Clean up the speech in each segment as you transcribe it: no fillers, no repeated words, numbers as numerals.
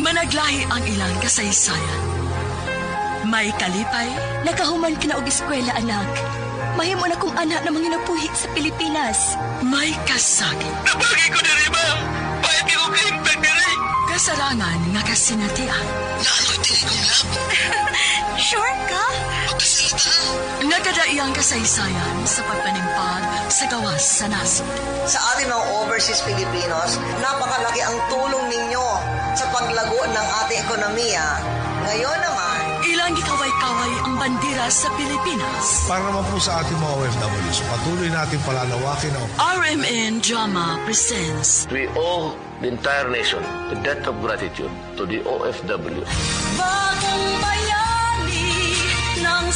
Managlahi ang ilang kasaysayan. May kalipay, Nakahuman ka na og eskwela, anak. Mahimo na kong anak na manginabuhi sa Pilipinas. May kasakit. Nabagay ko diri, ma'am. Pahit ko kahimtang diri. Kasarangan nga kasinatian. Naaloy kong lab. Sure ka? Pagkasalita. Nagkadaiyang kasaysayan sa pagpanimpag sa gawas sa nasod. Sa ating mga overseas Filipinos, napakalaki ang tulong ninyo sa paglago ng ating ekonomiya. Ngayon naman, Ilang gikaway-kaway ang bandera sa Pilipinas. Para naman po sa ating mga OFWs, patuloy natin palalawakin ang RMN Drama presents We owe the entire nation the debt of gratitude to the OFW. Bagong bayani ng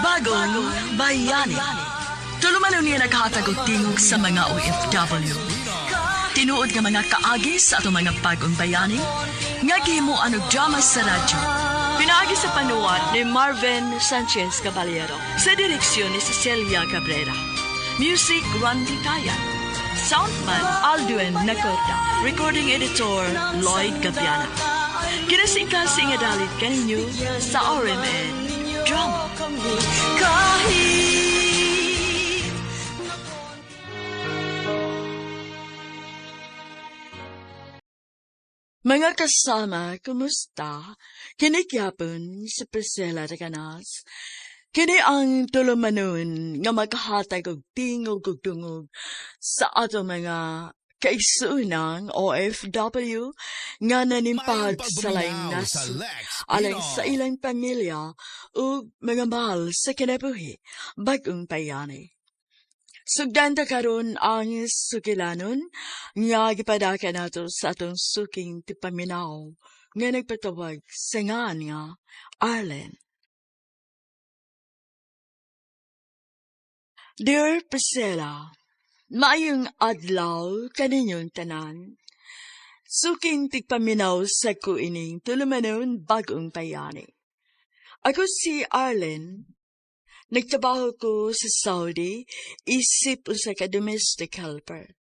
Bagong Bayani. Tulumanon niya naghatag og tingog sa mga OFW. Tinuod nga mga kaagi sa atong mga bagong bayani, nga gihimuan og drama sa radyo. Pinaagi sa panuwat ni Marvin Sanchez Caballero sa direksyon ni Cecilia Cabrera. Music, Randy Tayan. Soundman, Aldwin Nacorda. Recording editor, Lloyd Gabiana. Kinasingkasing nga dalit kaninyo sa RMN Drama. Kahit Mga kasama, kumusta? Kinikyapon si Priscilla Reganas. Kini ang tulumanon nga maghatag og tingog ug dungog sa ato mga kaigsuonang OFW nga nanimpag sa laing nasod alang sa ilang pamilya ug mga mahal sa kinabuhi, bagong bayani. Sugdan ta karon ang sugilanon nga gipadaka nato sa atong suking tipaminaw nga nagpatawag sa ngan nga Arlen. Dear Priscilla, maayong adlaw kaninyong tanan. Suking tigpaminaw sa kuining tulumanon bagong bayani. Ako si Arlen. Nagtrabaho ko sa Saudi isip usa ka domestic helper.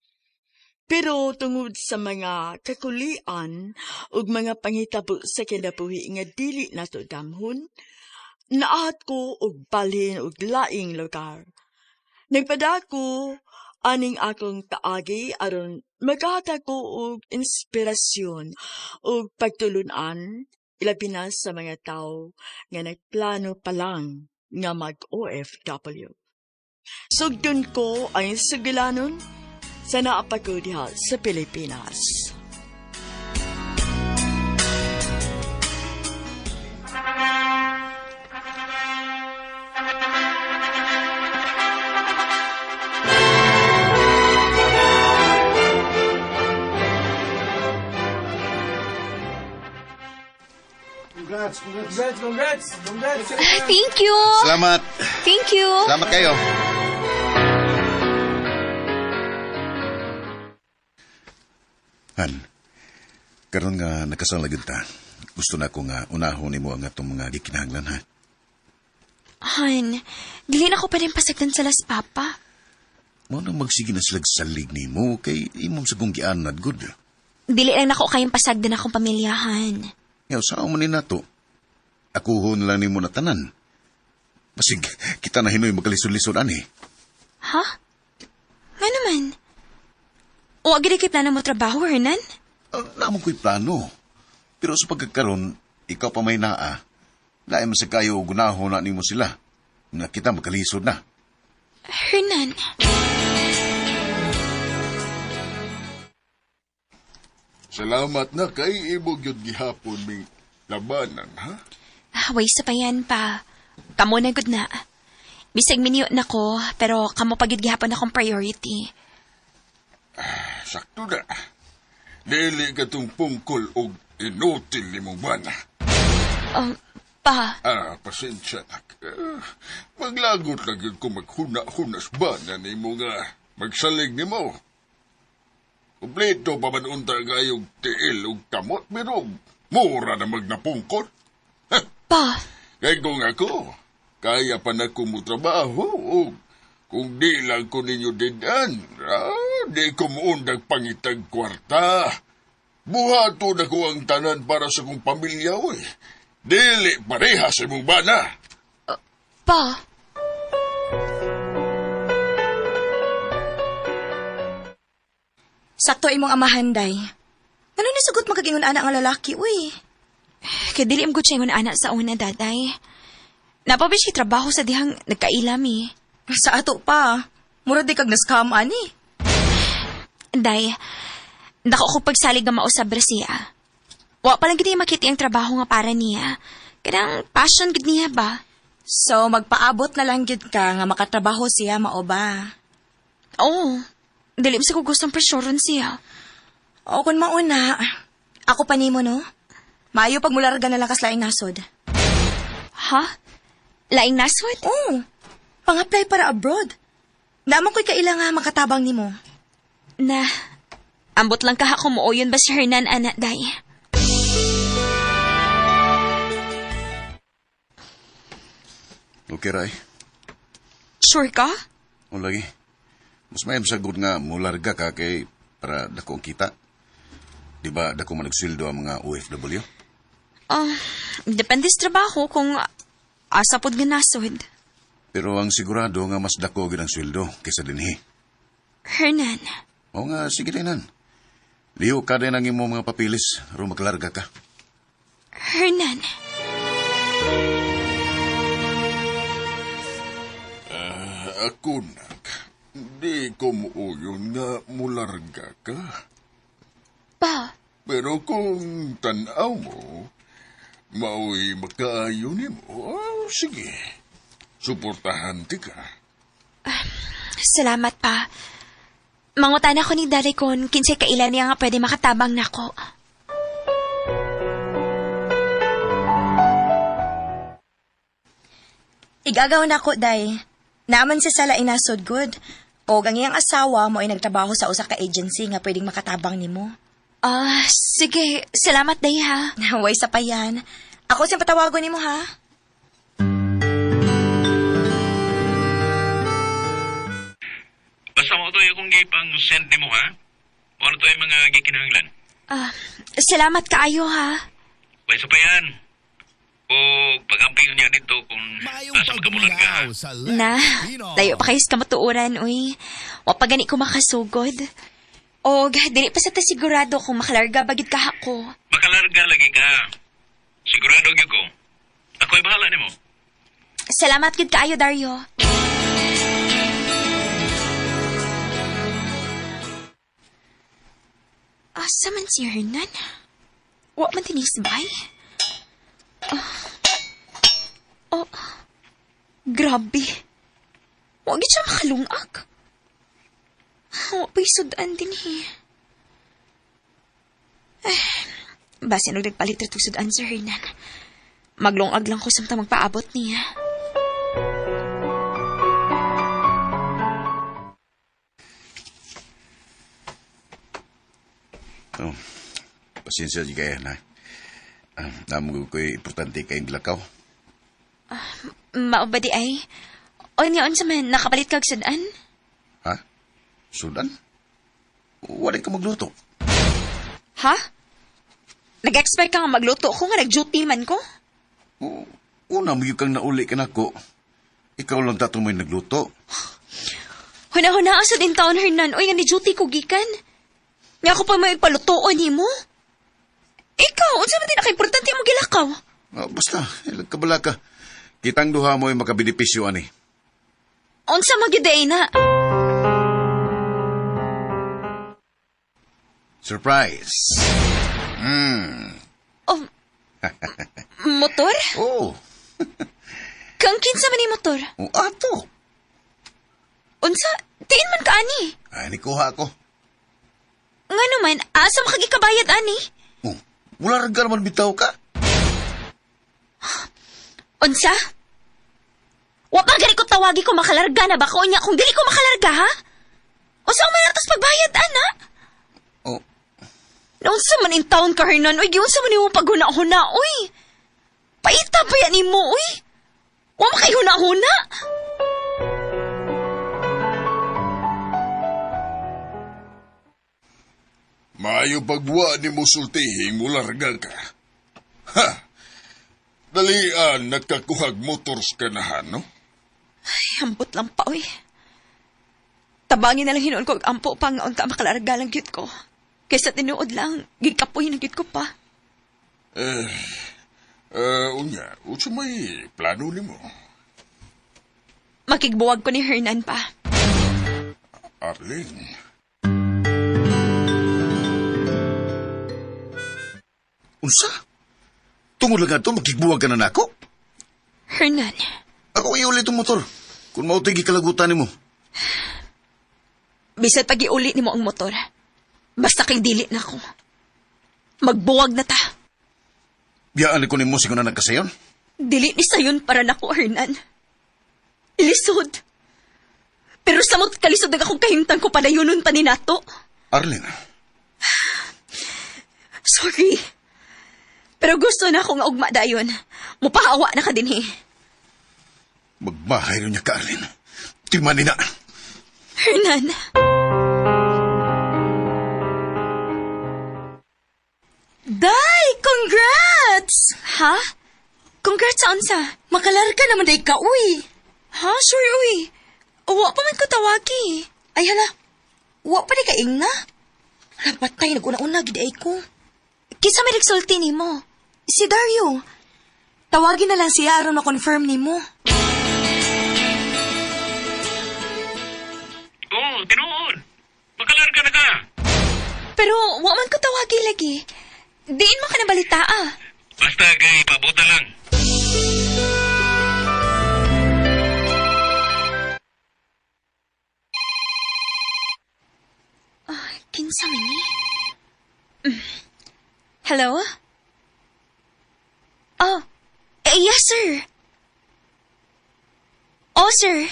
Pero tungod sa mga kakulian ug mga panghitabo sa kinabuhi nga dili nato damhon, naat ko og balhin og laing lugar. Nagpadako aning akong kaagi aron maghatag ko og inspirasyon ug pagtulun-an ilabi na sa mga tawo nga nagplano pa lang nga mag-OFW. Sugdon ko ang sugilanon sa naa pa ko diha sa Pilipinas. Congrats, congrats, congrats, congrats. Thank you. Salamat. Thank you. Salamat kayo. Han, karon nga nakasal na gyud ta. Gusto na ko nga unahon nimo ang atong mga gikinahanglan, ha. Han, dili na ko pa rin pasagdan sa las papa. Mao nang magsige na silag salig nimo kay imong sa kong gianad gud. Dili lang nako kayang pasagdan akong pamilyahan. Ngaw sa man ni nato. Akuhon lang nimo na tanan. Basig kita na hinoy magkalisod-lisod ani. Ha? Nga naman? O agad kay plano mo trabaho, Hernan? Naa man ko'y plano. Pero sa pagkakaroon, ikaw pa may naa. Lain man sa kayo gunahon na nimo sila. Na kita magkalisod na. Hernan. Salamat na kay imo gyud gihapon ming labanan, ha? Ah, way sa payan pa. Kamo na gud na. Bisag minyo na ko, pero kamo pagid gihapon akong priority. Sakto na. Dili ka tong pungkol og inutil nimong bana. Pa, Ah, pasensya na. Maglagot lang yun kung maghuna-hunas ba na nimo nga magsalig nimo. Kompleto pa man unta kayong tiil ug kamot pero mura na magnapungkol. Pa. Kay kung ako, kaya pa na ko mo trabaho o kung di lang ko ninyo didan, di ko muundag pangitag kwarta. Buhato na ko ang tanan para sa kong pamilya, oy. Dili pareha sa imong bana. Pa, Sakto imong amahan, day. Ano ni sugot magagingon ana nga lalaki, uy? Kay dili mo siya ingon ana sa una, daday. Napabi siya trabaho sa dihang nagkailam eh. Sa ato pa. Murag di kag na-scam, ani. Day, dako ko pagsalig nga mausab ra siya. Wa pa lang gid niya makita ang trabaho nga para niya. Kanang passion gid niya ba? So, magpaabot na lang gid ka nga makatrabaho siya, mao ba? Oo. Dili mo sa ko gustong pressureon siya. O kung mauna, ako pa nimo, no? Maayo pag mularga na lang kas laing nasod. Ha? Laing nasod? Oo. Pang-apply para abroad. Naman ko'y kaila nga makatabang nimo. Na, ambot lang kaha kumuoyon ba si Hernan, ana, day? Okay, Ray. Sure ka? O lagi. Mas mayam sagot nga mularga ka kay para dako ang kita. Di ba dako man nagsweldo ang mga OFW? Ah, depende sa trabaho kung asa pod nga nasod. Pero ang sigurado nga mas dako gid ang sweldo kaysa dinhi. Hernan, O nga, sige din nan. Liho ka din ang imong mga papilis aron maglarga ka. Hernan. Ako, nak. Di ko muuyon nga mularga ka. Pa, Pero kung tanaw mo, mao'y makaayo nimo, oh, sige. Suportahan ti ka. salamat pa. Mangutan ako ni Daddy kon kinsay kailan niya nga pwede makatabang nako. Igagaw na ko, day. Naaman siya sa laing nasod, good. O ang iyang asawa mo ay nagtrabaho sa usa ka agency nga pwedeng makatabang nimo. Ah, sige. Salamat, Day, ha. Way sa pa yan. Ako siyang patawagon nimo, ha? Basta mo ito akong gipang send nimo ha. Ano to yung mga gikinahanglan? Ah, salamat kaayo, ha. May sa pa yan. O pag-amping niya dito kung asa magkamulan ka. Na, layo pa kayo sa kamatuoran, uy. Wa pa gani ko makasugod. Og, dili pa sa ta sigurado kung makalarga bagid ka ako. Makalarga lagi ka. Sigurado gyud ko. Ako'y bahala nimo. Salamat gid kaayo, Dario. Asa man si Hernan? Wa man tinis bay? Ah. Oh. Grabe. Wa gid siya makalungag. Wa pa'y sudan din eh. Eh, basin og nagpalit ra tog sudan si Hernan. Maglungag lang ko samtang magpaabot niya. Oh, pasensya di kaya na. Ah, namo ko'y importante kayong gilakaw. Mao ba di ay? O niya unsa man nakapalit kag sudan? Ha? Sudan? Wala ka magluto. Ha? Nag-expect ka nga magluto ko nga nag-duty man ko? O, una mo kang nauli ka nako. Ikaw lang tato may nagluto. Huna-huna sa din taon Hernan, oy nga ni duty ko gikan. Nga ako pa may palutoon nimo. Ikaw, unsa man din importante mo gilakaw? Ah, basta, kabala ka. Kitang duha mo ay makabenepisyo ani. Unsa man gyud ay na? Surprise! Oh, motor? Oh, Kang kinsa man ni motor? oh ato. Unsa? Tiin man ka ani. Ay, nikuha ko. Nga naman, asa makagikabayad ani? Oh, wala rin ka naman bitaw ka. Unsa? Wa pa gani ko tawagi ko makalarga na ba ko niya kung dili ko makalarga ha? Unsa man atos pagbayad ana? Oh, Naunsa man in town ka Hernan, uy giunsa man nimo paghuna-huna uy. Paita pa yan nimo uy. Wa man kay huna-huna. Maayo pagwa ni mo sultihing mularga ka. Ha! Dalian nagkakuhag motors ka na, no? Ay, ambot lang pa, oy. Tabangin na lang hinuon ko og ampo pa nga unta makalarga lang gyud ko. Kaysa tinuod lang, gikapoy na gyud ko pa. Unya, unsa may plano nimo? Makigbuwag ko ni Hernan pa. Arlene. Unsa? Tungod lang ato, makigbuwag ka na nako? Hernan. Ako iuli itong motor. Kung mauto'y gikalagutan nimo. Bisan pag iuli nimo ang motor, basta kay dili na ako. Magbuwag na ta. Biyaan ko nimo sigo na nagkasayon? Dili ni sayon para nako, Hernan. Lisod. Pero samot kalisod ang akong kahimtang ko padayonon pa ni nato. Arlene. Sorry. Pero gusto na akong ugma dayon. Mupahawa na ka dinhi. Magmahay niya ka, Arlene. Tingman ni na. Hernan. Day! Congrats! Ha? Congrats sa unsa? Makalarga naman day ka, uy. Ha? Sure, uy. Wa pa man ko tawagi. Ay, hala. Wa pa di ka ingna. Hala, patay. Nag-una-una, gid ay ko. Kinsa may nagsulti nimo? Si Dario. Tawagin na lang siya aron ma-confirm nimo. Oo, tinuod. Makalarga na ka. Pero wa man ko tawagi lagi. Diin man ka na balita, ah. Basta kay pabuta lang. Kinsa man ni? Hello? Oh, yes, sir. Oh, sir.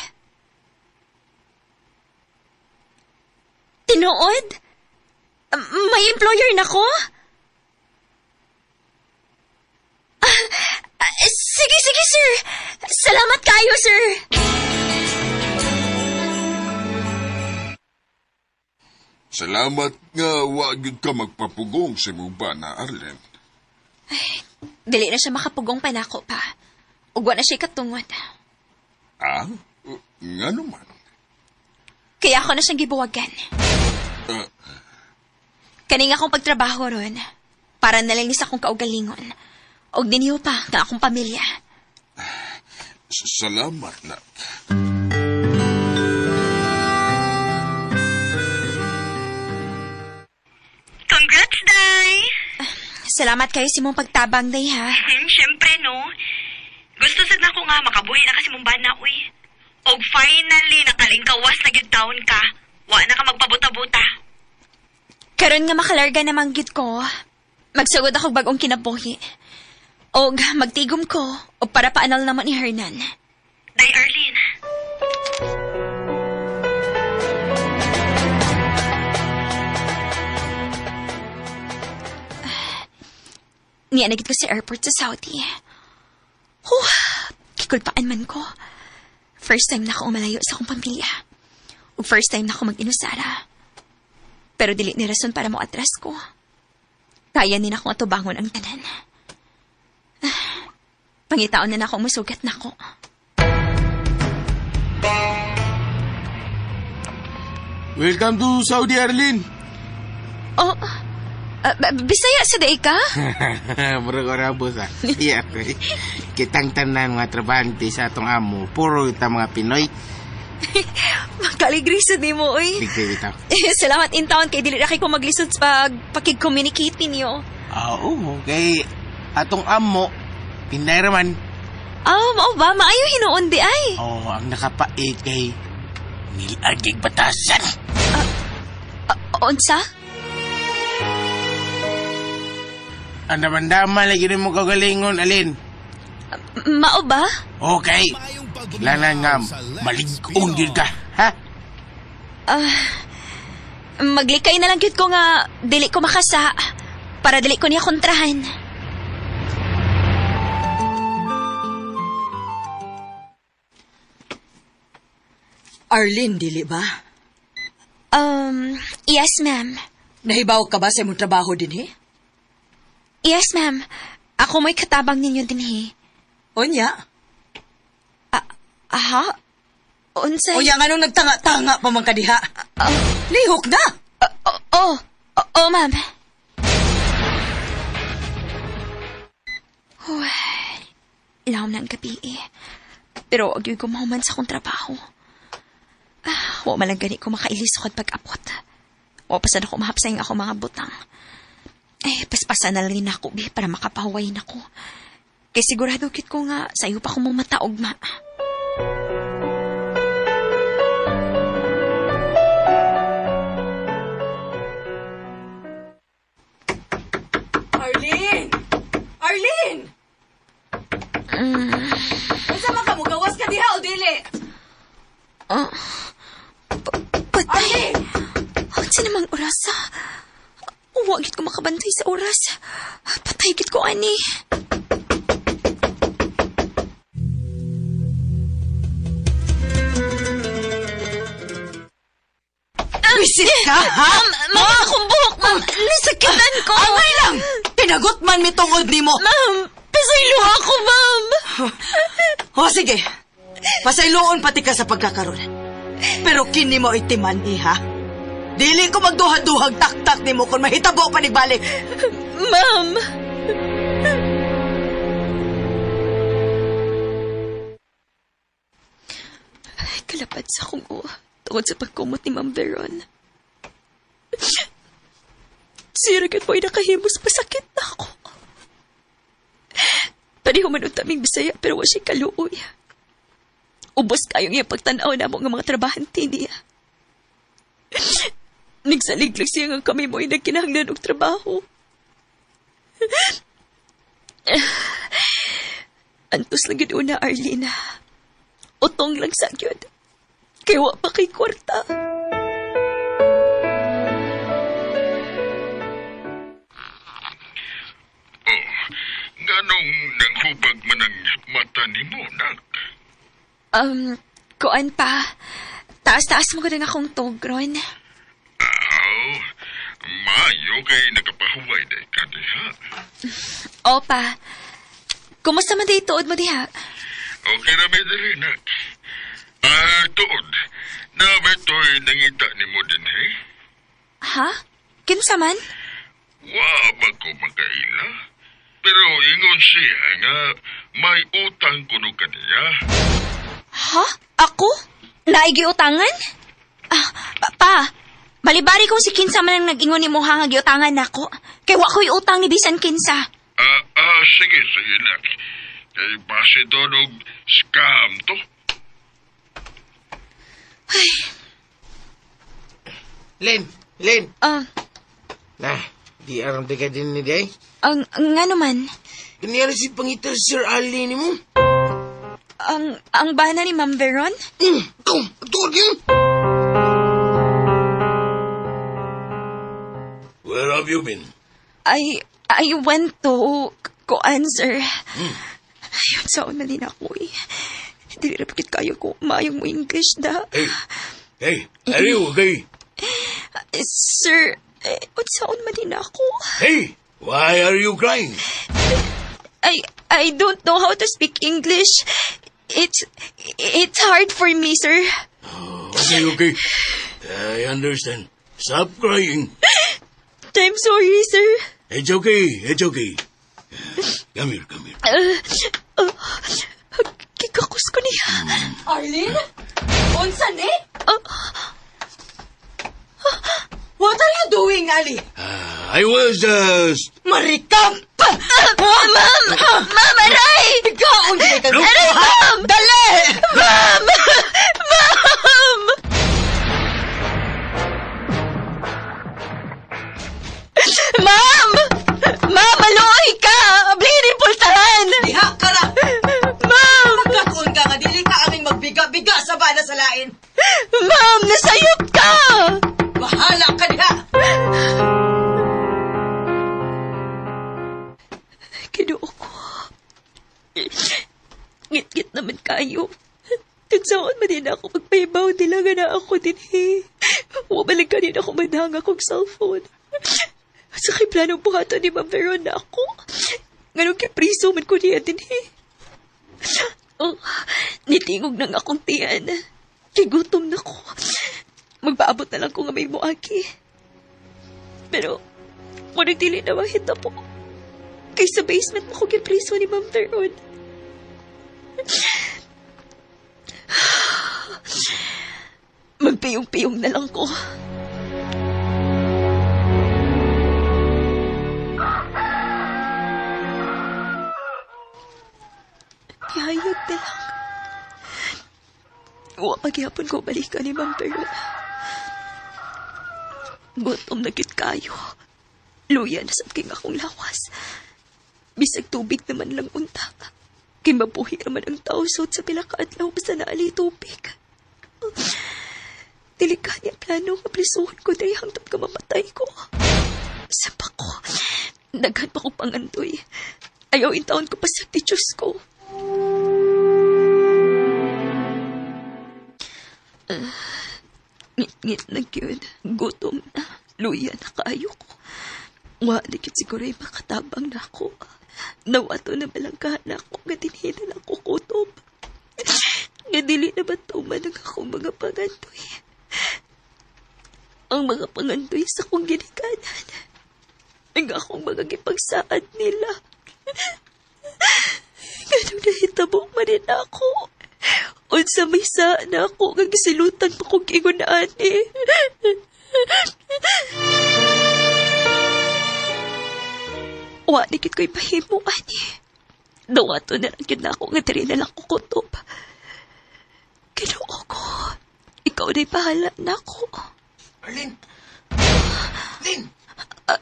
Tinuod? May employer na ko? Sige, sige, sir. Salamat kayo, sir. Salamat nga wa gyud ka magpapugong sa imong bana, Arlene. Ay, dili na siya makapugong panako pa. Ug wa na siya katungod. Ah? Nga naman. Kaya ako na siyang gibuwagan. Kaning akong pagtrabaho ron, para nalinis akong kaugalingon. Og dinhiyo pa nga akong pamilya. Salamat, nak. Congrats, Day! Salamat kayo sa imong pagtabang, Day, ha? Siyempre, no? Gusto sad nako nga makabuhi na kasi mong bana, uy. Og finally, nakalingkawas na gyud taon ka. Wa na ka magpabuta-buta. Karon nga makalarga naman gyud ko. Magsugod ako bagong kinabuhi. Og magtigom ko og para paanal naman ni Hernan. Day, Arlene. Nianagit ko sa airport sa Saudi. Huh, kikulpaan man ko. First time na ako umalayo sa akong pamilya. Ug first time na ako mag-inusara. Pero dili ni rason para mo atras ko. Kaya ni na akong atubangon ang tanan. Pangitaon na na ako musugat na ako. Welcome to Saudi, Arlene. Oh, Bisaya sa day ka? Murag orabos ah. Yeah. Kitang tanan mga trabahante sa atong amo, puro kita mga Pinoy. Makaligri sa di mo, oy. Bigay bitaw. Salamat in town kay dili ra kay ko maglisod sa pag pakig-communicate ninyo. Oo, kay atong amo, Pinay raman. Oh, mao ba? Maayo hinuon di ay. Oh, ang nakapait kay nilagig batasan. Unsa? Ang daman-daman lagi rin mo kagalingon, Alin. Mao ba? Okay. Kailangan nga, malig-on gyud ka, ha? Maglikay na lang gyud ko nga dili ko makasa para dili ko niya kontrahan. Arlene, dili ba? Yes, ma'am. Nahibaw ka ba sa imong trabaho dinhi? Yes, ma'am. Ako may katabang ninyo dinhi. Unya? Aha? Unsay? Unya nganong nagtanga-tanga pa man ka diha? Lihok na! Oh, oh, ma'am. Ilawom na ang gabi eh. Pero wag yung gumahuman sa akong trabaho. Ah, wa man lang gani ko makailis sukad pag-abot. Wa pa sad ako mahapsay ang ako mga butang. Eh, paspasan na lang din ako, bi, para makapahuway na ko. Kay sigurado kit ko nga, sa iyo pa ko mataog, ma. Arlene! Arlene! Unsa man ka mugawas ka diha o dili? Patay. Arlene! Unsa namang oras, ha? Wa gid ko makabantay sa oras. Patay gid ko ani. Bisit ka, ha? Ma'am, akong buhok, ma'am. Nasakitan ko. Angay lang! Pinagot man mi tungod nimo. Ma'am, pasaylo ako, ma'am. O sige. Pasayloon pati ka sa pagkakaroon. Pero kini mo itiman, iha. Dili ko magduha-duhag taktak nimo kung mahitabo pa nigbalik. Ma'am. Ay, kalapad sa akong uwa tungod sa pagkumot ni Ma'am Veron. Sira gud mo'y nakahimos, pasakit na ako. Pareho man unta ming Bisaya pero wa siya kaluoy. Ubos kayong iyang pagtan-aw namo nga mga trabahante niya. Nagsalig lang siya nga kami mo'y nagkinahanglan og trabaho. Antos lang yun una, Arlene. Utong lang sa gyud. Kay wa pa kay kwarta. Oh, nganong nanghubag man ang mata nimo, nak? Kuan pa. Taas-taas mo gud ang akong tugron. Aw, maayo kay nakapahuway day ka diha. Opa. Kumusta man day tuod mo diha? Okay na ba diri, nak? Ah, tuod. Na ba to'y nangita nimo dinhi? Ha? Kinsa man? Wa ba ko makaila? Pero ingon siya nga may utang kuno kaniya. Ha? Ako? Naigi utangan? Ah, pa, balibari kung si kinsa man ang nag-ingon ni mo ha nga giutangan nako. Kay wa ko'y utang ni bisan kinsa. Ah, sige, sige, nak. Kay base doon og scam to. Len, Len. Ah, Nah, di aram ka din ni Day. ang nga naman, Kanyari si pangita Sir Ali ni mo. ang bana ni Ma'am Veron? Ikaw, tuod yun. Where have you been? I went to kuan, sir. Ayun, saon man din ako eh. Dili ra bakit kayo ko maayong mo English da. Hey, hey, are you okay? Sir, eh, unsaon man din ako. Hey, why are you crying? I don't know how to speak English. It's hard for me, sir. Okay. I understand. Stop crying. I'm sorry, sir. It's okay, it's okay. Come here, come here. Gikakos ko niya. Arlene? Unsa ni? What are you doing, Ali? I was just... Marikam! Ma'am! Ma'am, aray! Ikaw, hindi ka No. Aray, ma'am! Dali! Ma'am! Ma'am! Ma'am! Ma'am, maluoy ka! Ablihin ni pultahan! Diha ka ra! Ma'am! Magkakuon ka nga, dili ka aming magbiga-biga sa bana sa lain. Ma'am, nasayop ka! Bahala ka diha! Kinuo ko. Ngit-ngit naman kayo. Tagsaon man din ako magpahibaw, dilangan na ako din eh. Wala kanina ako manhang akong cellphone. Sa kay plano buhaton ni Ma'am Veron na ako. Nganong kipriso man ko niya din eh. Oh, nitingog nang akong tiyan. Kigutom na ko. Magpaabot na lang ko nga may muaki. Pero, kung nagdili na mahita po. Kay sa basement mo ko gipriso ni Ma'am Veron. Magpiyong-piyong na lang ko. Pihayag na lang. Wa paghihapon ko balikan ni Ma'am Veron. Gutom na gid kayo. Luya na sa king akong lawas. Bisag tubig naman lang unta. Kay mabuhi naman ang tao sud sa pila ka adlaw basta naali tubig. Dili ka niya plano nga plisuhon ko diri hangtod ka mamatay ko. Sa pa ko, daghan pa ko pangandoy. Ayaw intaon ko pa sa ti Diyos ko. Ngit-ngit na gyud, gutom na, luya na kaayo ko. Wa na gyud siguro ay makatabang na ako. Nawato na balangkahan na ako, nga dinhi na lang ko kutob. Nga dili na ba tuman ang akong mga pangandoy. Ang mga pangandoy sa akong ginikanan. Ang akong mga gipagsaad nila. Ganun nahitabo man din ako. Unsa may sa na ako nga gisilutan pa kong ingon ani. Wa ni gid ko'y mahimo ani. Dawato na lang gyud na ako nga diri na lang ko kutob. Ginoo ko, ikaw na'y bahala na ako. Arlene! Lynn!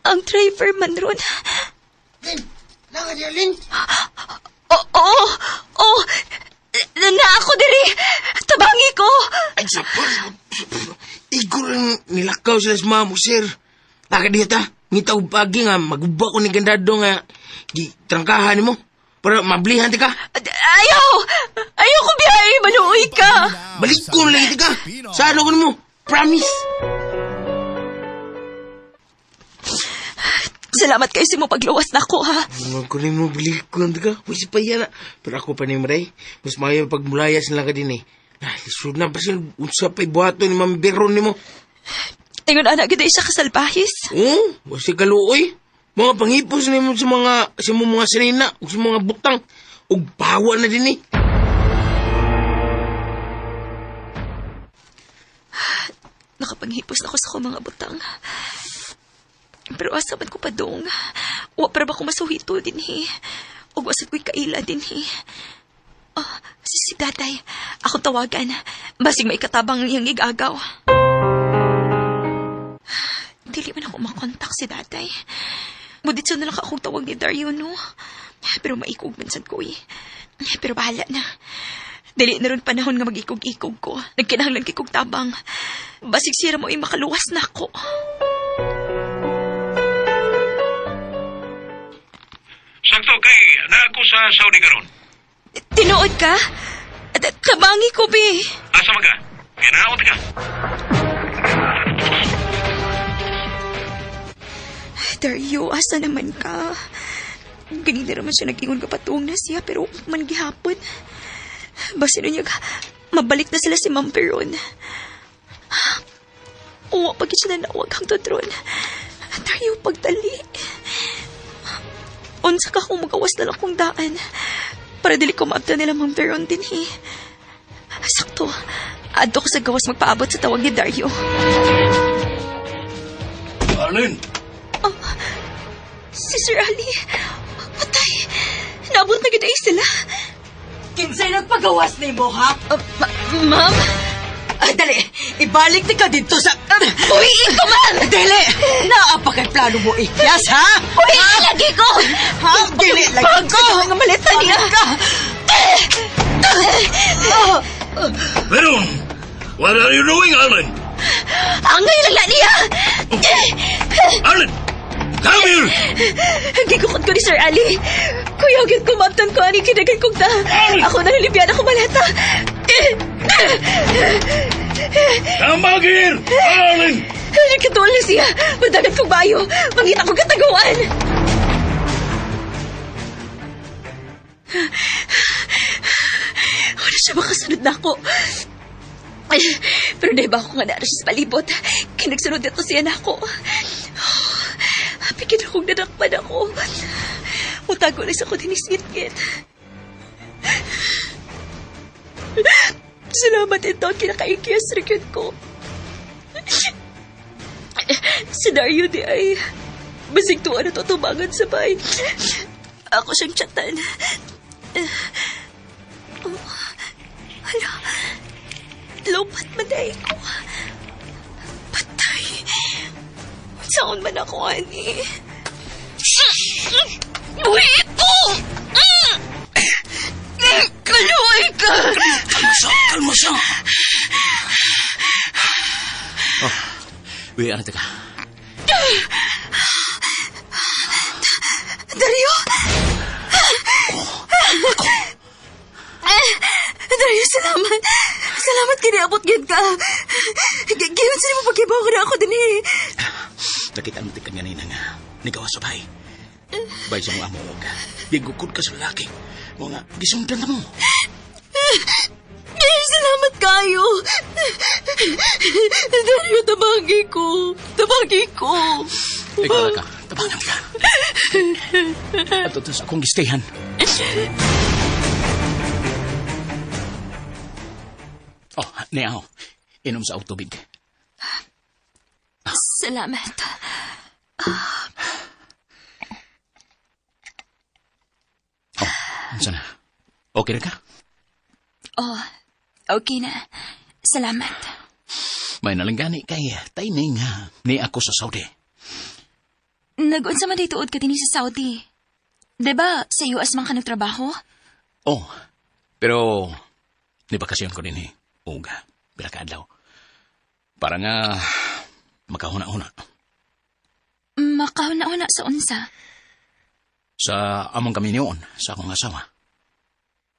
Ang driver man ron. Lynn! Nanga di, Arlene! Oo! Oo! Na ako diri! Tabangi ko! Ay, sapar! Igo rin nilakaw sila sa mamo, sir. Naka diya ta. Ngita og pagi nga, maguba ko ni gandado nga gitrangkahan nimo para mablihan ti ka. Ayaw! Ayaw ko biyahe! Maluoy ka! Balik ko na lang ti ka. Sa ano ko nimo? Promise! Salamat kayo sa mo pagluwas na ako, ha? Huwag ko rin mo balik ko lang ti ka. Uy, si Paya na. Pero ako pa ni Maray. Mas maayo pagmulayas nila ka din eh. Ah, lisod na pa sila. Unsa pa'y buhaton ni Ma'am Beron nimo. Ingon ana gid siya kasalbahis. Oo, oh, si kaluoy. Mga pangipos nimo sa mga sa mga sinina ug sa mga butang ug bawa na din eh. Nakapanghipos na ako sa akong mga butang. Pero asa man ko pa dong. Wa para ba ko masuhito din eh. Ug wasad ko'y kaila din eh. Oh, si tatay. Ako tawagan. Basig may katabang iyang igagaw. Dili man ako makontak si tatay. Buditso na lang akong tawag ni Dario, no? Pero maikog man sad ko eh. Pero bahala na. Dili na ron panahon nga mag-ikog-ikog ko. Nagkinahanglan kay kog tabang. Basig sira mo ay makaluwas na ako. Sakto kay na ako sa Saudi karon. Tinuod ka? Tabangi ko, be. Asa man ka? Ginaot ka. Dario, asa naman ka? Ganina naman siya nag-ingon kapatuong na siya, pero man gihapon. Basta niya, mabalik na sila si Ma'am Peron. Uwa, pag siya nanawag hangtod ron. Dario, pagdali. Unsa ka kung magawas na lang kong daan. Para dili ko maabta nila Ma'am Veron din eh. Sakto, adto ko sa gawas magpaabot sa tawag ni Dario. Arlene! Oh, si Sir Ali. Patay! Naabot na gid ay sila. Kinsay nagpagawas nimo, ha? Ma'am? Ay, dali! Ibalik ni ka dito sa... Uy, iko, ma'am! Dili! Naa pa kay plano mo ikyas, ha? Uy, lagi ko! Ha? Dili, lagi ko! Mga maleta niya! Veron! What are you doing, Arlen? Angay lang na niya! Arlen! Come here! Gigukot ko ni Sir Ali. Kuya, gid ko maabtan ko ani kinagan kong ta. Ako nalilibyan ako maleta. Come back here! Arlen! Nagkatuol na siya. Madagat kong bayo. Mangita kong kataguan. Wala siya makasunod na ako. Pero di ba ako nga naara siya sa palibot? Kinagsunod na to siya na ako. Pikit akong nanakpan ako. Mutago lang sa ko dinisingit-ngit. Salamat ito. Kinakaikiyas rin ko. Si Dario di ay basig tuwa na tutubangan sabay. Ako siyang chatan. Oh, hala. Lupat man dahil ko. Patay. Saan man ako, ani? Buhi po! Kaluoy ka! Kalma siya! Kalma siya! Oh, wait, ano ka? Dario! Ako! Dario, salamat. Salamat kiniabot gyud ka. Giyon sa mo pag-ibaw ko na ako din eh. Nakita mo tika ganina nga. Nikaw sa bay. Bay sa mga amo ka. Gigukod ka sa lalaki. Mga gisundan na mo. Salamat kayo. Dario, tabagi ko. Tabagi ko. Ikaw na ka. Tabangan ka. At ito sa akong gistahan. Oh, niyaw. Inom sa tubig. Salamat. Oh, unsa na? Okay na ka? Oh, okay na. Salamat. May nalanggani kay timing ha. Ni ako sa Saudi. Nag-unsa man dito ka dinhi sa Saudi. Diba, sa US man ka nagtrabaho? Oh, pero ni bakasyon ko din eh. Uga, pila ka adlaw. Para nga makahuna-huna. Makahuna-huna sa unsa? Sa among kami niyon, sa akong asawa.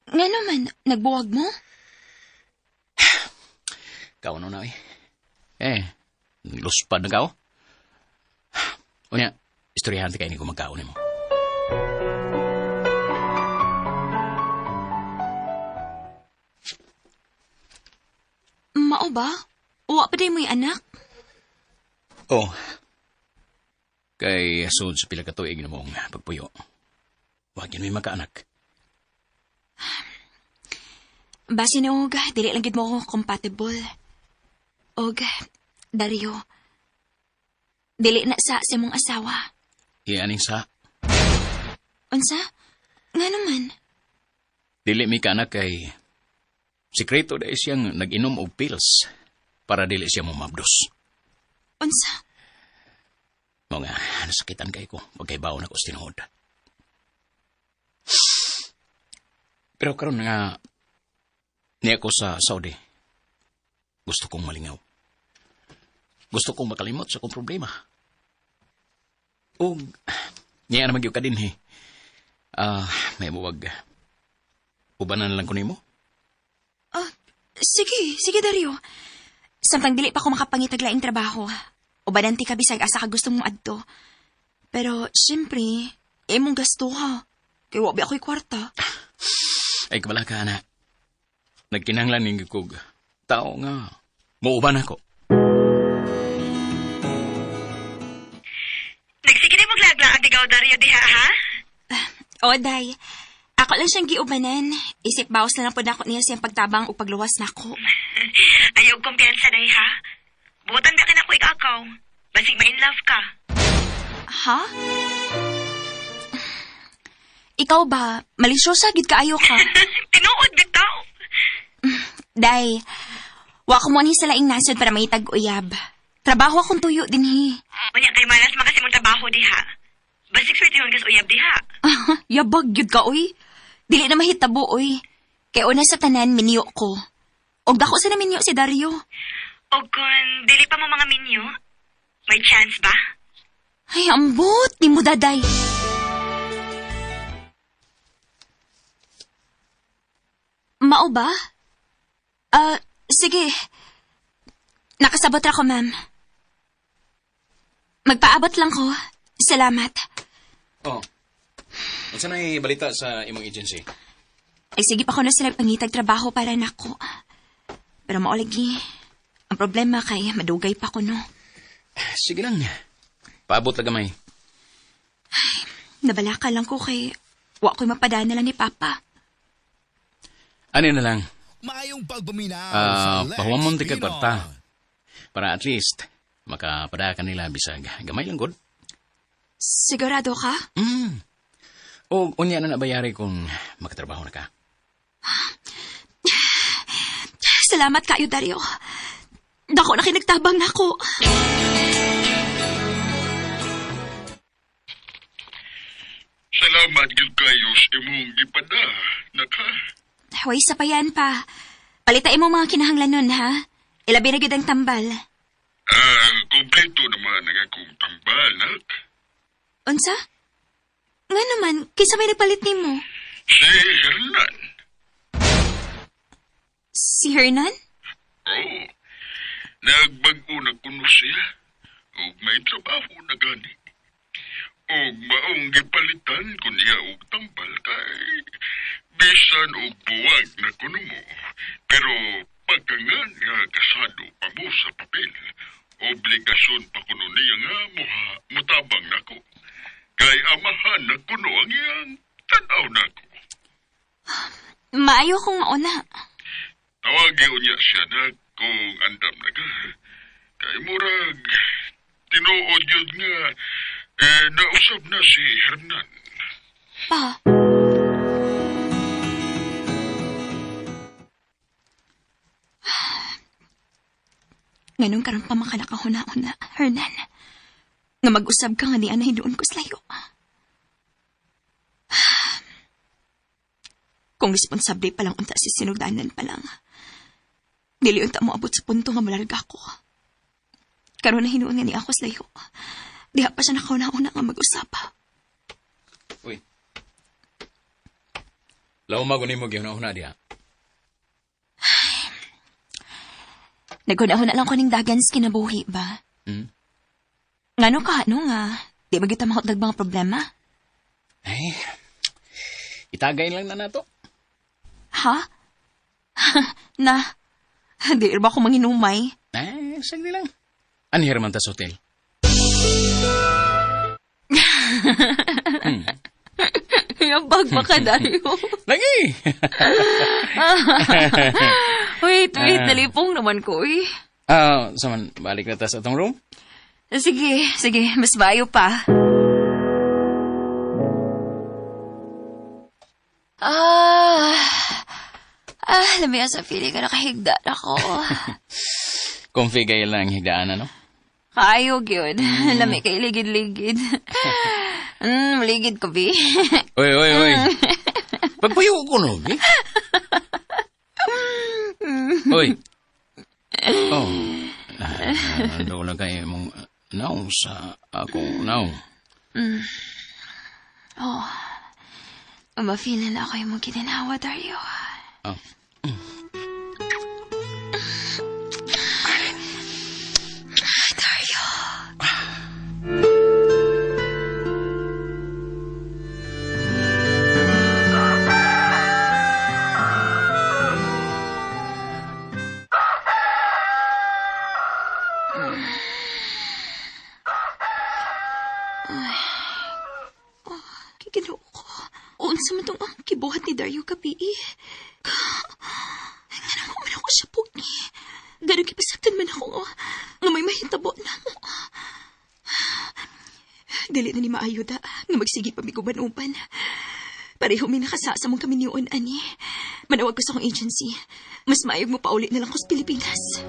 Nga naman, nagbuwag mo? Kaw ano na eh. Eh, luspad na kao. Unya, istoryahan ti kayo ni ko magkaon mo. Mao ba? Uwa pa day mo'y anak? Oh. Kay sud sa pila ka tuig na mong pagpuyo. Wag yun may magkaanak. Base na og, dili lang gid mo ko compatible. Og, Dario, dili na sa mong asawa. Iyaning sa, Unsa? Nga naman. Dili mi kaanak kay sikreto dahil siyang nag-inom og pills para dili siya mumabdos. Unsa? Mo nga, nasakitan kay ko pagkaibaw na ko sa tinuod. Pero karon nga niya ko sa Saudi. Gusto kong malingaw. Gusto kong makalimot sa akong problema. Og niya naman gyud ka din eh. May muwag. Ubanan lang ko nimo. Sige, sige Dario. Samtang dili pa ko makapangitag laing trabaho. Ubanan ti ka bisag asa ka gusto mong adto. Pero, siyempre, imong gasto ha. Kay wa ba ako'y kwarta. Ay, kabala ka, ana. Nagkinahanglan ning kog tao nga muuban ako. Nagsige na maglaglaag ikaw, Dario, diha, ha? O, day. Ako lang siyang giubanan. Isip bawas na lang po na ako niya siyang pagtabang o pagluwas nako. Ayaw kumpiyansa, day, ha? Butan ba ka na ko ikakaw? Basig ma-in love ka. Ha? Ikaw ba? Malisyosa, gid kaayo ka. Tinuod, bitaw. Day, wa ko mo sa laing nasod para may tag-uyab. Trabaho akong tuyo din hi. Unya kay malas makasi mong trabaho diha. Basig swertihon kas uyab diha. Yabag gyud ka oy. Dili na mahitabo oy. Kay una sa tanan minyo ko. Og dako sa na minyo si Dario. O kung dili pa mo mga minyo, may chance ba? Ay, ambot ni mo daday. Mao ba? Sige. Nakasabot ra ko, ma'am. Magpaabot lang ko. Salamat. Oh. Unsa nay balita sa imong agency? Ay sige pa ko na sila pangitag trabaho para nako. Pero maolagi. Ang problema kay madugay pa ko no. Sige lang. Paabot lang gamay. Nabalaka lang ko kay wa ko'y mapadana lang ni Papa. Ano na lang? Maayong pagpaminaw Ah, sa Lex pahuwamon ti kag Pinoy. kwarta. Para at least makapada ka nila bisag gamay lang gud. Sigurado ka? Mm. O unya na nabayari kung makatrabaho na ka. Salamat kayo, Dario. Dako na kinagtabang nako. Salamat gyud kayo sa imong gipada, naka. Hoy, sa payan pa. Palitain mo mga kinahanglan nun, ha? Ilabi na gyud ang tambal. Ah, kompleto naman ang akong tambal, nak. Unsa? Nga naman, kinsa may nagpalit nimo? Si Hernan. Si Hernan? Oo. Nagbag-o na kuno siya. Ug may trabaho na gani. Ug maong gipalitan ko niya og tambal kay bisan og buwag na kuno mo. Pero pagkangan nga kasado pa mo sa papel, obligasyon pa kuno niya nga muha mutabang nako. Kay amahan na kuno ang iyang tanaw nako. Maayo kong mauna. Tawagi unya siya na kung andam na ka. Kay murag, tinuod yun nga, eh, nausap na si Hernan. Pa. Nganong karon pa makalakahuna-una, Hernan. Nga mag-usab ka nga di anay doon ko slayo. Kung responsable pa lang unta si sinugdanan pa lang. Dili unta mo abot sa punto nga malarga ko. Karon na hinuon nga ni ako slayo. Diha pa siya nakauna-una nga mag-usab. Uy. Law mago nimo gihuna-huna diha. Naghuna-huna lang ko ning dagan sa kinabuhi ba? Hmm? Ngano ka, ano nga? Di ba kita mahutdag mga problema? Ay, itagay lang na nato. Ha? Na, di ba ako manginumay? Eh, sagdi lang. Anhir man ta sa hotel. Yabag ba ka, Dario? Lagi! Wait, wait, nalipong naman ko, eh. Ah, saman, balik na ta sa atong room? Sige, sige, mas maayo pa. Lami sa feeling ka nakahigda ako. Comfy kayo lang higdaan, ano? Kayo, gyud. Lami kay ligid-ligid. Maligid ko, bi. Uy, uy, uy. Pagpayo ko no, eh? Uy. Oh. Doon lang kayo mong naong sa akong naong. Oh. Ma-feel na ako yung mong kininawa, Dario. Oh. Dario. Kiginoo ko. Unsa man tong ang kibuhat ni Dario gabi. Nga man ako siya pugi. Ganun kipasaktan man ako nga may mahitabo na mo. Dili na ni maayo da, nga magsige pa miguban-uban. Pareho may nakasasa mong kami niyon, ani. Manawag ko sa akong agency. Mas maayog mo pauli na lang ko sa Pilipinas.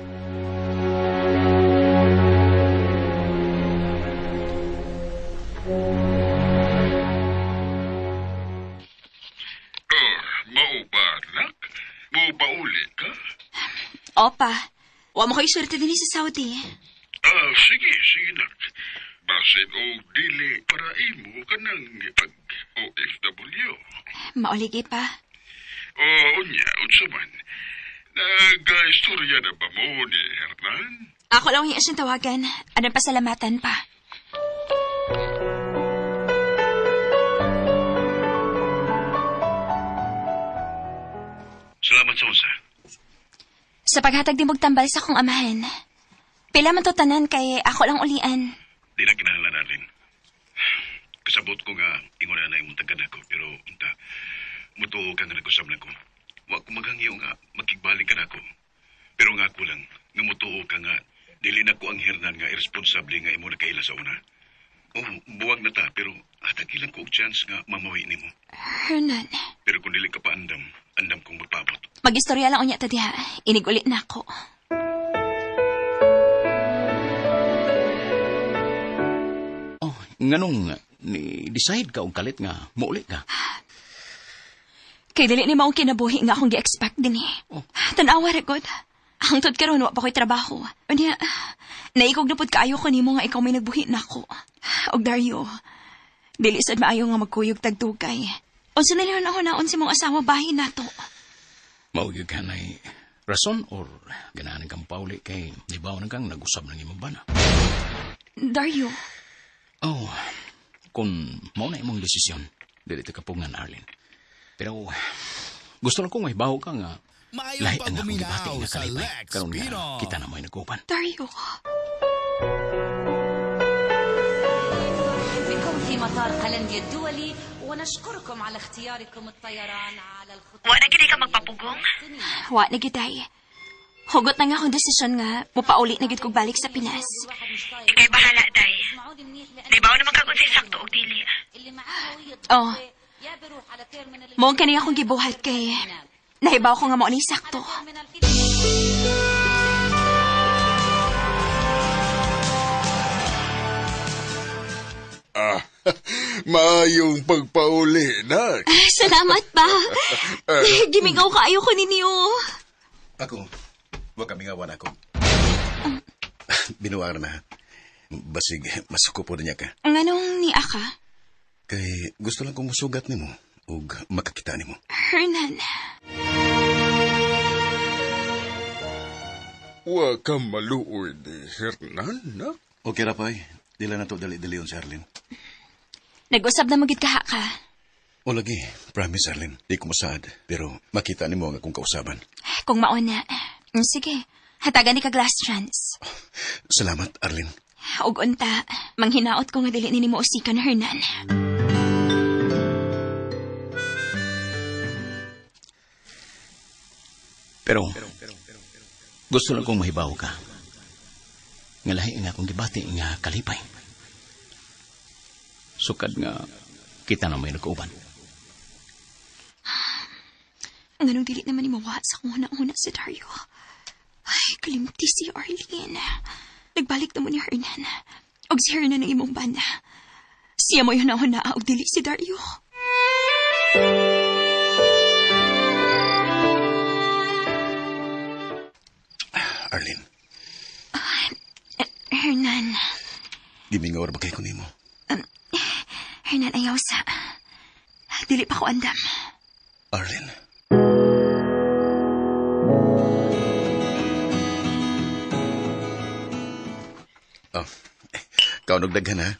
Mao ba, anak? Mo pauli ka? Opa, wa mo kayo swerte din sa Saudi. Ah, sige, sige, nak. Basin og dili para imo kanang pag OFW. Mauligi pa. O, unya, unsa man. Nag-istorya na ba mo ni Hernan? Ako lang yung siyang tawagan. Anong pasalamatan pa? Salamat sa unsa. Sa paghatag di tambal sa akong amahan. Pila man to tanan kay ako lang ulian. Di na kinahanglan, Arlene. Kasabot ko nga ingon na imong tagad ako, pero unta mutuo ka nga nag-usab na ko. Wa ko maghangyo nga makigbalik ka nako. Pero nga ako lang nga mutuo ka nga dili na ko ang Hernan nga irresponsable nga imo nakaila sa una. Oh, buwag na ta pero hatag ilang ko og chance nga mamawi nimo. Hernan, Pero kung dili ka pa andam, andam kong magpaabot. Mag-istorya lang unya ta diha. Inig-uli na ako. Oh, nganong ni decide ka og kalit nga muuli ka. Kay dili ni maong kinabuhi nga akong gi-expect din eh. Oh. Tanawa ra gud. Hangtod karon wa pa ko'y trabaho. Unya, naikog na pud kaayo ko nimo nga ikaw may nagbuhi nako. Og Dario, dili sad maayo nga magkuyog tagdugay. Unsa nila na naon si mong asawa bahin nato. Mao gyud ka nay rason or ganahan kang pauli kay nibaw na kang nag-usab ng imong bana. Dario, Oh, kung mao na imong desisyon, dili ta kapungan, Arlene. Pero gusto lang kong mahibaw ka nga Maayong lahi ang akong gibati pagguminaw nga sa kalipay. Lex Karon nga Pino. kita na mo'y nag-uban. Dario. بكم في مطار قلنديا الدولي ونشكركم على اختياركم الطيران على الخطوط Wa na gid ka magpapugong? Wa na gid ay. Hugot na nga akong desisyon nga mopauli na gid kog balik sa Pinas. Ikay bahala, day. Nibaw naman kag unsay sakto og dili. Oh. Mao kani akong gibuhat kay nahibaw ko nga mao ni sakto. Ah, maayong pagpauli, nak. Ah, salamat pa. Gimingaw kaayo ko ninyo. Ako, wa kami nga ako. Binuang na. Basig, masuko po na niya ka. Nganong ni aka? Kay gusto lang kong musugat nimo ug makakita nimo. Hernan. Wa ka maluoy ni Hernan, nak. Okay ra pay. Dila na to dali-dalion si Arlene. Nag-usab na magid kaha ka. O lagi, promise Arlene, di ko masaad. Pero makita nimo ang akong kausaban. Kung mauna. Sige, hatagan ni kag last chance. Salamat, Arlene. Og unta, manghinaot ko nga dili nimo usikan, Hernan. Pero gusto lang kong mahibaw ka. Nga lahi nga akong gibati nga kalipay. Sukad nga kita na may nag-uban. Nganong dili naman ni mawa sa akong huna-huna si Dario. Ay, kalimti si Arlene. Nagbalik na mo ni Hernan. Og si Hernan ang imong bana. Siya mo'y huna-huna og dili si Dario. Arlene, Hernan. gimingaw ra ba kay ko nimo? Hernan, ayaw sa. Dili pa ko andam. Arlene. Oh, kaunog daghan ha.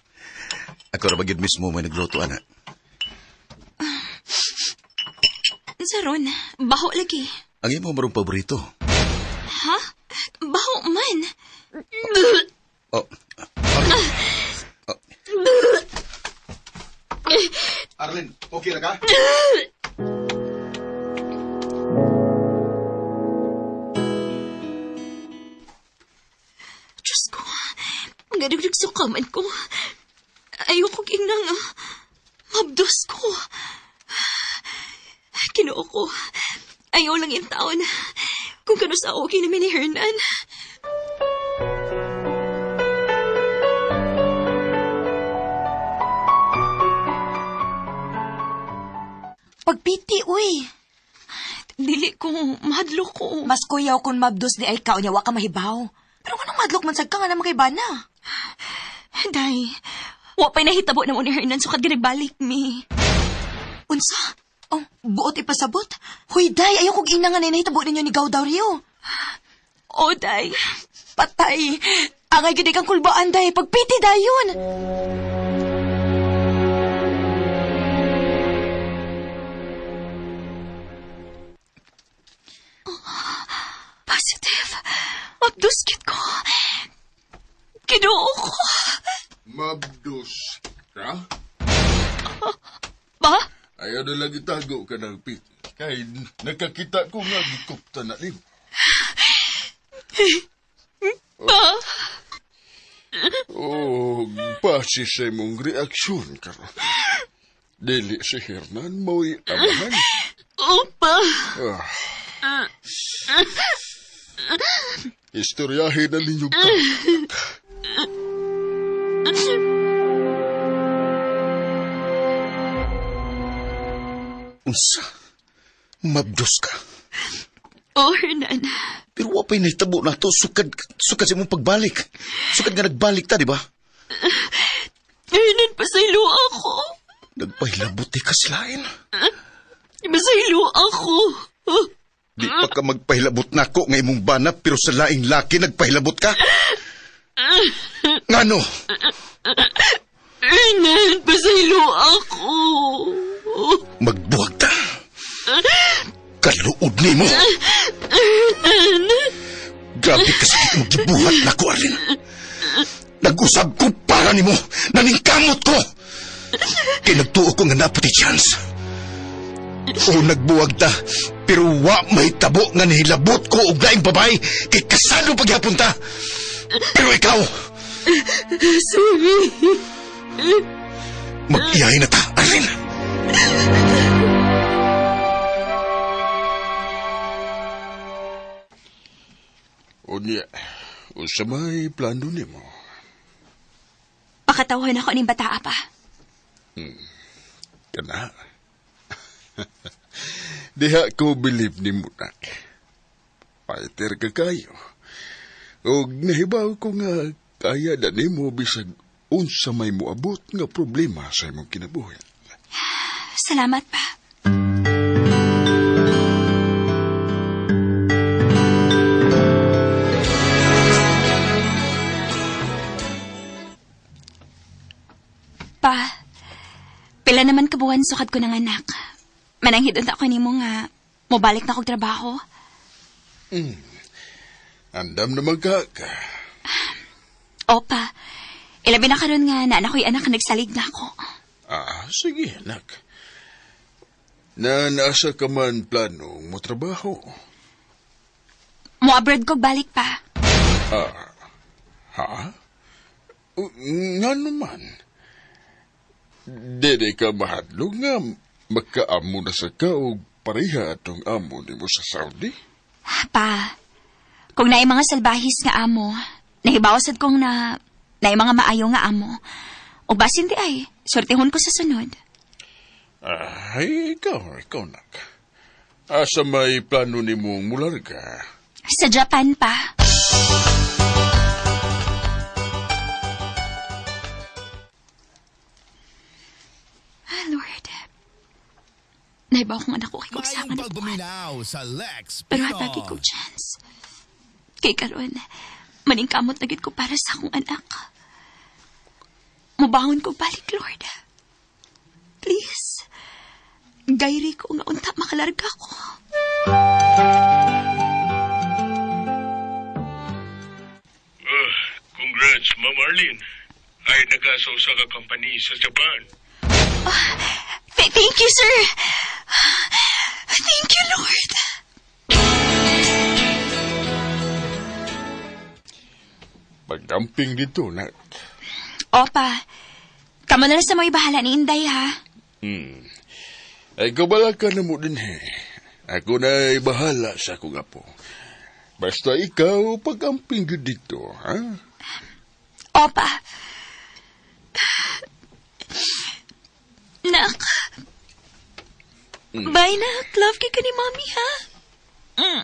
Ako ra ba gyud mismo may nagluto ana. Saron, baho lagi. Ang imo marong paborito. Ha? Baho man. Oh, Arlene. Oh. Arlene, okay ra ka? Diyos ko, gadugdug sukaman ko. Ayoko ginang mabdos ko. Kinoo ko, ayaw lang in taon. Kung kano sa okay namin ni Hernan. Pagpiti, uy. Dili ko, mahadlok ko. Mas kuyaw kung mabdos ni ay ka, unya wa ka mahibaw. Pero kung madlok man sad ka nga naman kay bana. Day, wa pa'y nahitabo na mo ni Hernan sukad ginagbalik mi. Unsa? Oh, buot ipasabot? Huy, day, ayaw kong ina nga na nahitabo ninyo ni Gaudaw Rio. Oh, day. Patay. Angay gid kang kulbaan, day. Pagpiti dayon. Positive. Mabdus gid ko. Kinuo ko. Mabdus ka? Ba? Ayaw na lang itago ka ng pit. Kay nakakita ko nga gikupta na nimo. Ba? Oh, base sa imong reaksyon karon. Dili si Hernan mo'y amahan. Opa. Ah, istoryahin na ninyo ka. Unsa? Mabdos ka. Oh, Hernan. Pero wa pa'y nahitabo na to. Sukad, sukad sa imong pagbalik. Sukad nga nagbalik ta, di ba? Hernan, pasaylo ako. Nagpahilabot ka silain. Pasaylo ako. Di pa ka magpahilabot nako nga imong bana pero sa laing laki nagpahilabot ka. Ngano? Hernan, pasaylo ako. Magbuwag ta. Kaluod nimo. Hernan. Grabe ka sakit mong gibuhat nako, Arlene. Nag-usab ko para nimo. Naningkamot ko. Kay nagtuo ko nga napati chance. O nagbuwag ta, pero wa may tabo nga nihilabot ko og laing babae kay kasado pagyapon ta. Pero ikaw, Sorry. mag-iyahin na ta, Arlene. Unya, unsa may plano nimo? Pakatawhan ako ning bataa pa. Kana. Diha ko believe nimo nak. Fighter ka kayo. Og nahibaw ko nga kaya na nimo bisag unsa may moabot nga problema sa imong kinabuhi. Salamat pa. Pa, pila naman kabuwan sukad ko ng anak. Mananghid unta ko nimo nga mobalik na kog trabaho. Andam na magka ka. Opa, ilabi na karon nga na anak ko'y anak nagsalig na ako. Ah, sige, anak. Na nasa ka man plano mo trabaho. Mo abroad ko balik pa. Ah, ha? Nga naman. Dili ka mahadlok nga makaamo na sa ka og pareha atong amo nimo sa Saudi? Pa, kung naay mga salbahis nga amo, nahibaw sad kong na naay mga maayo nga amo. O basin di ay, swertehon ko sa sunod. Ay, ikaw, nak. Asa may plano nimong mularga? Sa Japan pa. Ah, Lord. Naibaw kong anak ko kay kong pagbuminaw sa Lex Pero hatagi kong chance. Kay karon, maningkamot na gid ko para sa akong anak. Mubangon ko balik, Lord. Please. Gayri ko nga unta makalarga ko. Congrats, Ma'am Arlene. Ay nagkasaw sa ka company sa Japan. Thank you, sir. Thank you, Lord. Pagdamping dito, nak. Opa, kamo na lang sa mga bahala ni Inday, ha? Ay, kabala ka na mo din, he. Ako na ay bahala sa akong apo. Basta ikaw, pag-amping gyud dito, ha? Opa. Nak. Bye, nak. Love kay ka ni Mommy, ha? Mm.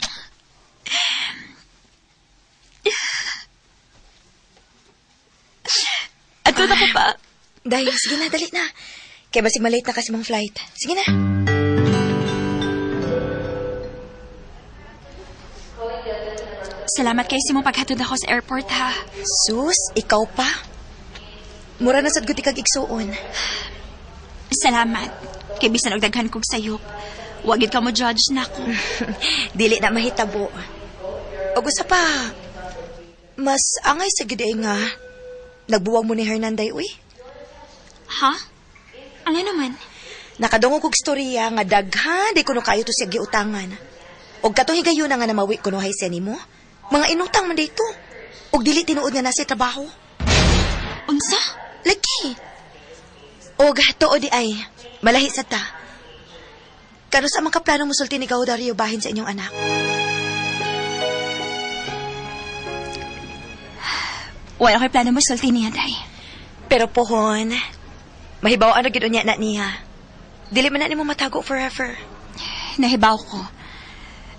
Ato na ko pa. Day, sige na, dali na. Kaya basig malate na kasi mong flight. Sige na. Salamat kay sa imong paghatod ako sa airport, ha? Sus, ikaw pa? Mura na sad gud kag igsuon. Salamat. Kay bisan og daghan kog sayop. Wa gid ka mo judge nako. Dili na mahitabo. Og usa pa, mas angay sa gid ay nga nagbuwag mo ni Hernanday, uy. Ha? Ano naman? Nakadungog kog storya nga daghan di kuno kayo to siya giutangan. Og katong higayuna nga namawi kuno hay siya nimo, mga inutang man dito. Og dili tinuod nga nasa trabaho. Unsa? Lagi. Og tuod di ay, malahi sa ta. Kano sa mga plano musulti ni Gao Dario bahin sa inyong anak? Wala ko'y plano musulti niya, Day. Pero pohon, mahibaw na gid unya na niya. Dili man na nimo matago forever. Nahibaw ko.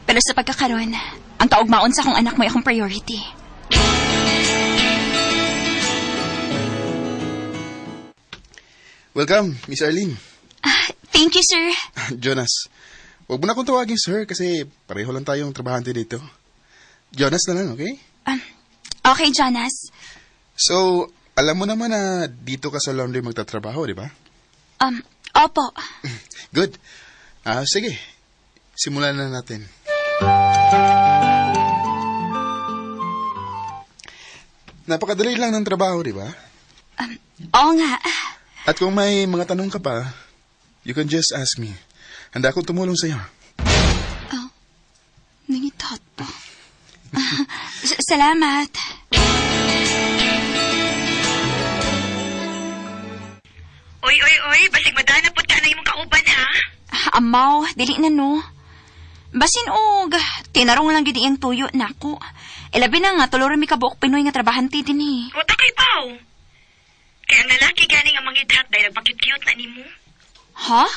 Pero sa pagkakaroon, ang kaugmaon sa akong anak mo'y akong priority. Welcome, Miss Arlene. Thank you, sir. Jonas, huwag mo na akong tawagin, sir, kasi pareho lang tayong trabahante dito. Jonas na lang, okay? Okay, Jonas. So, alam mo naman na dito ka sa laundry magtatrabaho, di ba? Opo. Good. Sige. Simulan na natin. Napakadali lang ng trabaho, di ba? Oo nga. At kung may mga tanong ka pa, you can just ask me. Handa akong tumulong sa'yo. Oh, nangitat pa. Salamat. Oy, oy, oy, basig madana pud ka na imong kauban ha. Amaw, dili na no. Basin og, tinarong lang gid iyang tuyo nako. Ilabi na nga tulo ra mi kabuok Pinoy nga trabahante dinhi. Wata kay paw. Kaya ang lalaki gani nga mangidhat dahil nagpakit-cute na nimo. Ha?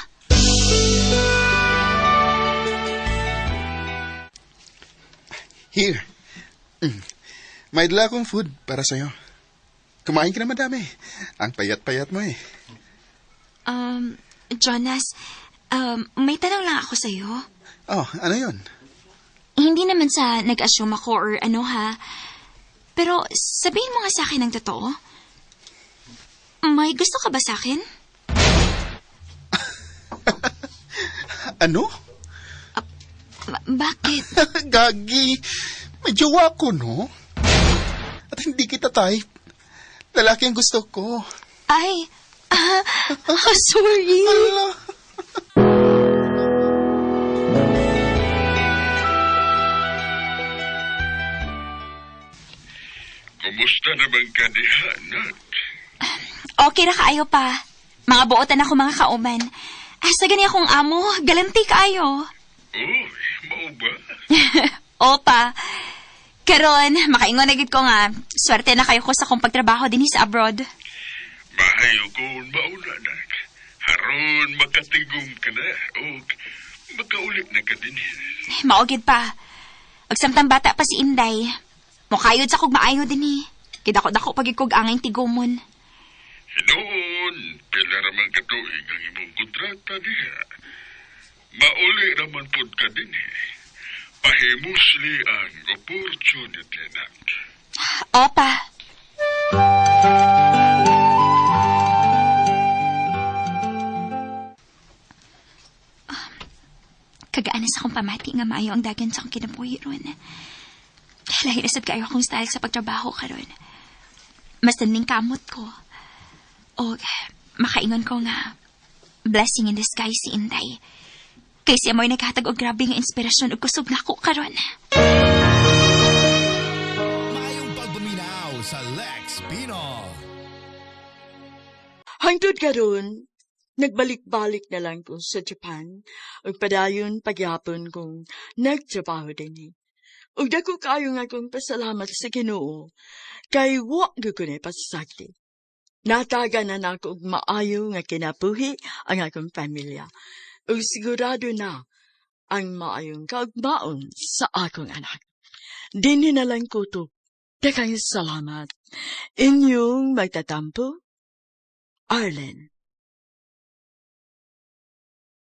Here. May dala akong food para sa'yo. Kumain ka na madami. Ang payat-payat mo eh. Jonas, may tanong lang ako sa'yo. Oh, ano yun? Hindi naman sa nag-assume ako or ano ha. Pero sabihin mo nga sa akin ang totoo. May gusto ka ba sa akin? Ano? Bakit? Gagi! May jowa ko, no? At hindi kita type. Lalaki ang gusto ko. Ay, sorry. Ala. Kumusta naman ka diha, anak? Okay ra kaayo pa. Mga buotan ako mga kauban. Asa gani akong amo, galanti kaayo. Uy, mao ba? Opa. Karon, makaingon na gid ko nga, swerte na kayo ko sa akong pagtrabaho dinhi sa abroad. Mahayo kung mauna, anak. Haron makatigom ka na, o makaulit na ka din. Mao gid pa. Ug samtang bata pa si Inday, mokayod sa kog maayo dinhi. Kidako-dako pagid kog angay tigomon. Hinuon, pila raman katuig ang imong kontrata diha. Mauli raman pod ka din eh. Pahimusli ang opportunity, anak. Opa. Kagaan sa akong pamati nga maayo ang dagan sa akong kinabuhi ron. Lahi na sad kaayo akong style sa pagtrabaho karon. Mas ning kamot ko. O makaingon ko nga blessing in disguise si Inday. Kay siya mo'y naghatag og grabe nga inspirasyon ug kusog nako karon. Maayong pagpaminaw sa Lex Pino. Hangtod karon, nagbalik-balik na lang ko sa Japan ug padayon pagyapon kong nagtrabaho dinhi. Ug dako kaayo nga akong pasalamat sa Ginoo kay wa gyud ko pasagdi. Nataga na nako og maayo nga kinabuhi ang akong pamilya. Ug sigurado na ang maayong kaugmaon sa akong anak. Dinhi na lang ko to. Daghang salamat. Inyong magtatampo, Arlen.